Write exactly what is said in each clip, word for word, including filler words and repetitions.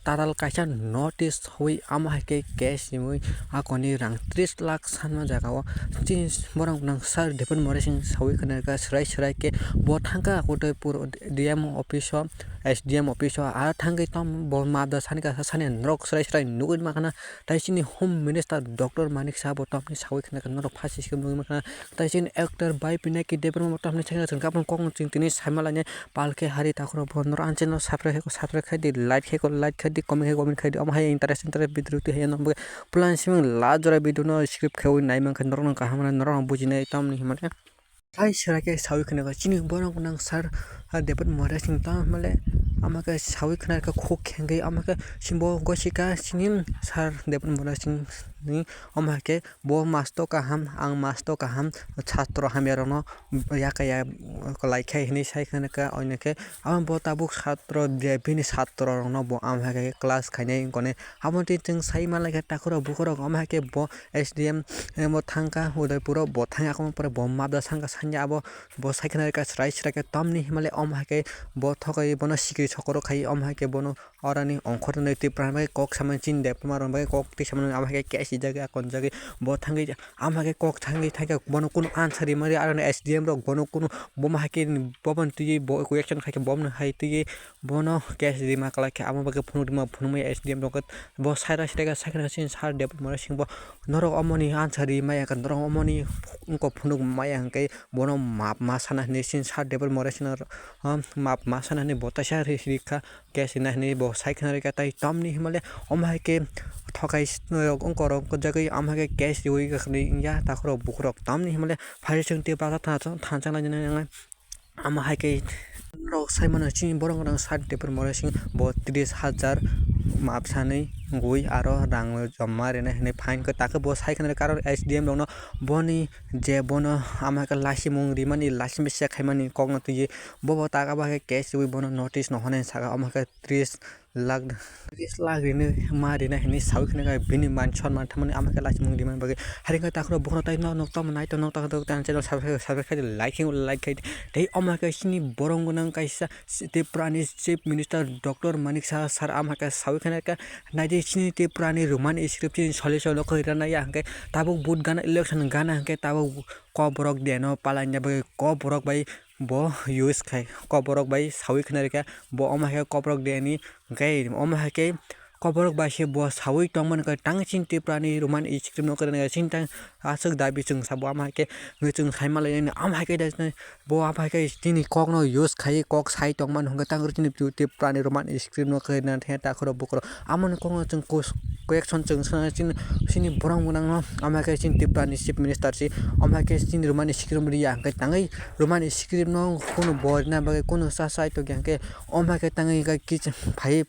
tatal kaisa notice sawi, amo hai khe case simi akoni rang tris lakh sanma jaga o. Chini borok nang sir Debon Murasing sawi khna kha, swrai swrai khe bo thangkha kotoi puro D M office o, S D M office o, aro thangwi tamo bo map da sani kha, sani norok swrai swrai nugwi ma khna. Tai chini Home Minister Doctor Manik Saha bo tamni sawi khna kha, norok phaisi se nugwi ma khna. Tai chini actor bai Pinaki Debbarma bo tamni sakha chwng kha, aboni kokno chwng tini saima lainai. Palkhe hari takhoro bo norok ani channel subscribe khe, subscribe khai di, like khe ko, like khai di, comment khe, comment khai di. Omo hai interest, interest video twi hai no. Plan siming la jora video no script khewi nai mankha, norok no kaham mano, norok no bujinai tamni hwnmale. Hai sera khe sawi khna kha, chini borok nang sir, ah, Debot Murasing tamo hwnmale. Ama khe sawi khna kha khuk khengwi, ama khe simbo gosika chini sir Debot Murasing ni, ama khe bo masto kaham, ang masto kaham, satro hamya rokno yakaya kwlai khe hinwi sai khna kha, oinokhe abo bo tabuk satro je bini satro rokno bo ama hai khe class khainai wngkoni. Abo twi chwng sai manlai khe takhurok bukhurok ama hai khe bo S D M, eh, bo thangkha Udaipuro, bo thangya, abo pore bo map da sangkha, sanya abo bo sai khna kha swrai swrai khe tamni hwnmale omo hai khe bo thokai bono sikiri sokoro khai, omo hai khe bono oroni ongkhornwi twi pran bai kok samani chini Debbarma rok bai kok twi samani, amo hai khe case rijagwi akonjagwi bo thangwi, amo hai khe kok thangwi thangkhe bono kunu answer rimani, aro S D M rok bono kunu bomo hai khe bobo twiwi bo question khai khe bono hai twiwi bono case rima kwlai khe, amo bagwi phunuk rima phunukmaya S D M rok bo saira saira khe sakhe chini sir Debot Murasing bo norok omoni answer rimaya khe, norok omoni wngkok phunuk maya hwnkhe bono map ma sana hinwi chini sir Debot Murasing no, um, map ma sana hinwi bo taisa ri-, rikha. Case rina hinwi bo sai khna rikha, tai tamni hwnmale omo hai khe thokai s-, rok wngkor rok jagwi, omo hai khe case riwi wngya takhurok bukhurok, tamni hwnmale phaising tei bwsa thansa thansa nai nai. Omo hai khe norok sai mano chini borok rang sir Debot Murasing bo tris hajar map sanwi wngwi aro rang joma rina hinwi fine khe, takhe bo sai khna rikha aro S D M rokno boni je bono ama khe laisimung rimani, laisimung se khaimani kokno twiwi, bobo tak abo hai khe case riwi bono notice no hwnwi saka, omo khe tris lakh, tris lakh rini ma rina hinwi sawi khna kha, bini man sonman thamani ama khe laisimung rimani bagwi. Hari khe takhurok bukhurok tai nok nok tamo nai to nok tak tak channel subscribe subscribe khai di, like khai like khai di. Tei omo khe chini borok gwnang kaisa Tripura ni Chief Minister Doctor Manik Saha sir ama khe sawi khna kha, naidi chini Tripura ni Roman script chini solution no khe rana ya hwnkhe tabuk vote gana election gana hwnkhe tabuk Kokborok deno palaina bagwi Kokborok bai bo use khai, Kokborok bai sawi khna rikha, bo omo hai khe Kokborok deni hwnkhe omo hai khe Kokborok bai se bo sawi tongmani khe tang chini Tripura ni Roman script no kwrwngya chini tang aswk dabi chwng sabo omo hai khe chwng sai manlainani omo hai khe da. Bo abo hai khe chini kokno use khaiwi kok sai tongmani hwnkhe tang chini Tripura ni Roman script no khe na the takhurok bukhurok. Amoni kokno chwng kus-, correction chwng sana chini, chini borok gwnangno. Amo hai khe chini Tripura ni Chief Minister si, amo hai khe chini Roman script riya hwnkhe tangwi Roman script no kunu bo rina bagwi kunu cha chai tongya hwnkhe omo hai khe tangwi kisa phai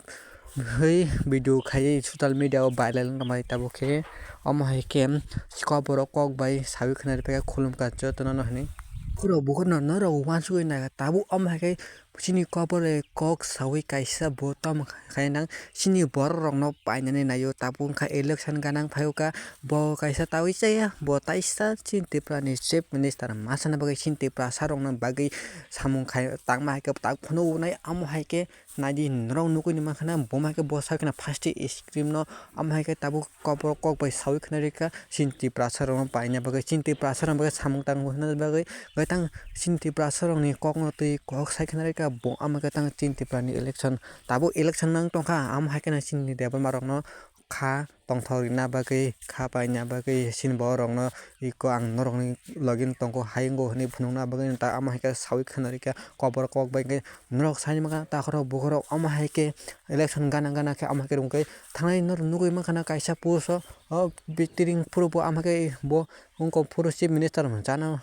hwi video khaiwi social media o viral wngtongmani tabuk khe. Omo hai khe Kokborok kok bai sawi khna rwphai khe khulumkha jotono no hinwi. Khurok bukhurokno norok uansugwi naikha tabuk omo hai khe chini Kokborok kok sawi kaisa bo tamo khainang chini borok rokno painani naio tabuk wngkha election ganang phaio kha bo kaisa tawi chaya bo taisa chini Tripura ni Chief Minister ma sana bagwi chini Tiprasa rokno bagwi samung khai tangma hai khe tak phano nai amo hai khe. Naidi norok nugwi ni mankha na, bo hai khe bo sai khna first script no, amo hai khe tabuk Kokborok kok bai sawi khna rikha, chini Tiprasa rokno paina bagwi, chini Tiprasa rokno bagwi samung tangwi hwnna bagwi, hwnkhe tang chini Tiprasa rokni kokno twi kok sai khna rikha, bo amo khe tang chini Tripura ni election, tabuk election nang tongkha, amo hai kheno chini Debbarma rokno kha tongthok rina bagwi, kha paina bagwi, chini borok rokno iko ang norokni logi tongo, hai wngo hwnwi phunukna bagwi ta amo hai khe sawi khna rikha, Kokborok kok bai khe. Norok sai mankha takhorok bukhorok omo hai khe election gana gana khe omo hai khe rwngkhe thangnai norok nugwi mankha na kaisa puruso o bitiring phuru bo omo hai khe bo wngkok phuru chief minister chana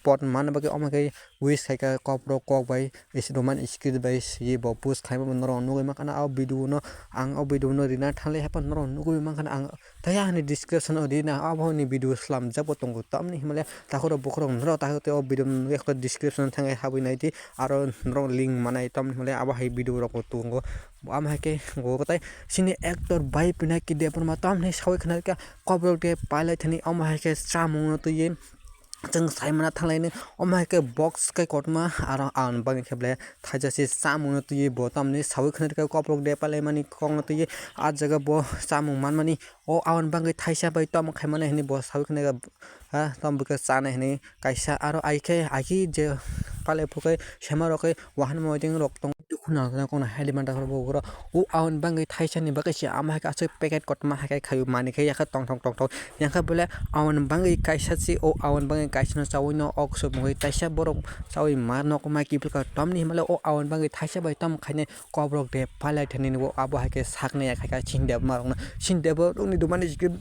pot manna bagwi omo hai khe wish khaikha Kokborok kok bai Roman script bai swi bo post khaima norok nugwi mankha na o video no ang o video no rina thanglai haiphano norok nugwi mankha na ang. Tei ani description o rina abo ni video slamjak bo tongo tamni hinmale takhorok bukhorok norok takhorok tei o video no nugwi description o thangwi habwi naidi aro norok link manai tamni hinmale abo hai video rok bo tongo. Amo hai khe go tai chini actor bai Pinaki Debbarma tamni sawi khna khe Kokborok de pailai thani amo hai khe chamung no twiwi chwng sai mana thanglaini. Omo hai khe box khe kotorma aro ang bagwi khe ble thaisa se chamungno twiwi bo tamni sawi khna rwkha kokrok de palaimani kokno twiwi ah jaga bo chamung manmani o aboni bagwi thaisa bai tamo khaimani hinwi bo sawi khna rwkha. Ha tamo bwkhe chanai hinwi kaisa aro ai khe ai khe je palai phuru khe sema rok khe wahan moideng rok tong. Dukhu nang nang kono heli manta khoro bo ugro. O aboni bagwi thaisa ni bagwi se ama hai khe aswk packet kotorma hai khe khaio manwi khe yakhe tongthok tongthok. Yang khe bole aboni bagwi kaisa se o aboni bagwi kaisa no chawi no ok suk mungwi taisa borok chawi ma nok ma kiphilka tomni hinmale o aboni bagwi thaisa bai tom khainai kokrok de palai thani nugo abo hai khe sakni ya khaika sini debma rokno sini debma rokni dumani jikhe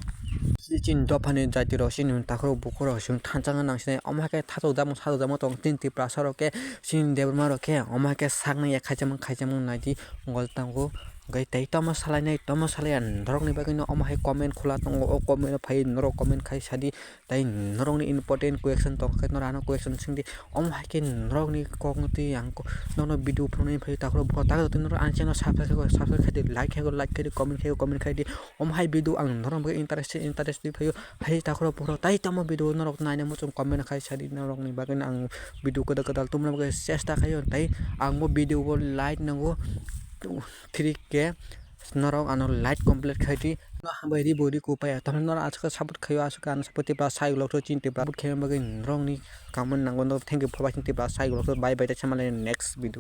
chini dophani jati rok chini takhorok bukhorok chwng thansa wngna nang sinai omo hai khe thathok jakmung sathok jakmung tong chini Tiprasa rok khe chini debma rok khe omo hai khe sakni ya khaijakmung khaijakmung naidi. Gol tango. Hwnkhe tei tamo salainai tamo salaiya norokni bagwino omo hai comment khwla tongo, o comment o phai norok comment khai sadi, tei norokni important question tongkha khe norok ano question swngdi. Omo hai khe norokni kokno twi ang ko-, norokno video phunuknani phai takhoro bukhoro takhoro twi norok ani channel subscribe khe subscribe khaidi, like khe like khaidi, comment khe comment khaidi. Omo hai video ang norokni bagwi interest interest twi phaio. Hai takhoro bukhoro tei tamo video norok naina muchung comment khai sadi norokni bagwino ang video kwtal kwtal tubuna bagwi chesta khaio, tei ang bo video bo like nango. Three K norok ano like complete khai di. No hambai ri bo ri ko paya. Tamo norok aswk support khaio, aswk ano support tei plus sai ulok to chin tei plus khe bagwi norokni comment nango. No thank you for watching tei plus sai ulok to bye bye, tei samale next video.